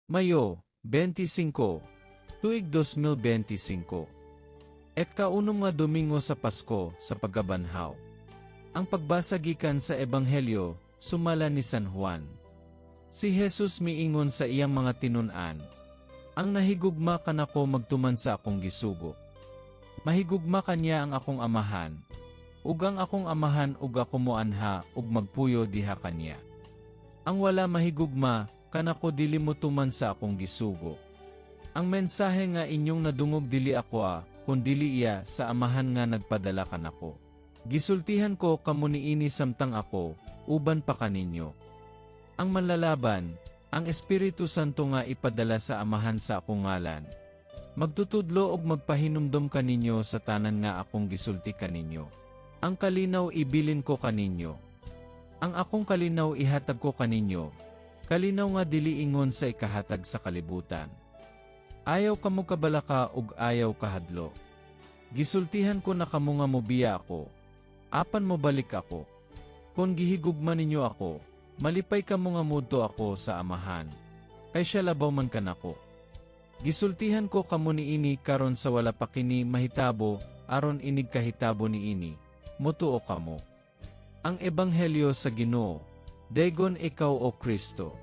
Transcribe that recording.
Mayo, 25, tuig 2025. Ika-unom nga Domingo sa Pasko sa pagkabanhaw. Ang pagbasa gikan sa Ebanghelyo, sumala ni San Juan. Si Jesus miingon sa iyang mga tinun-an, "Ang nahigugma kanako magtuman sa akong gisugo. Mahigugma kaniya ang akong Amahan, ug ang akong Amahan ug ako moanha ug magpuyo diha kaniya. Ang wala mahigugma kanako dili motuman sa akong gisugo. Ang mensahe nga inyong nadungog dili akoa, kundili iya sa Amahan nga nagpadala kanako. Gisultihan ko kamo niini samtang ako, uban pa kaninyo. Ang Manlalaban, ang Espiritu Santo nga ipadala sa Amahan sa akong ngalan, magtutudlo og magpahinumdom kaninyo sa tanan nga akong gisulti kaninyo. Ang kalinaw ibilin ko kaninyo. Ang akong kalinaw ihatag ko kaninyo, kalinaw nga dili ingon sa ikahatag sa kalibutan. Ayaw kamo kabalaka ug ayaw kahadlok. Gisultihan ko na kamo nga mobiya ako, apan mobalik ako. Kon gihigugma ninyo ako, malipay kamo nga moadto ako sa Amahan, kay siya labaw man kanako. Gisultihan ko kamo niini karon sa wala pa kini mahitabo, aron inig kahitabo niini, motuo kamo." Ang Ebanghelyo sa Ginoo. Daygon ikaw, O Kristo.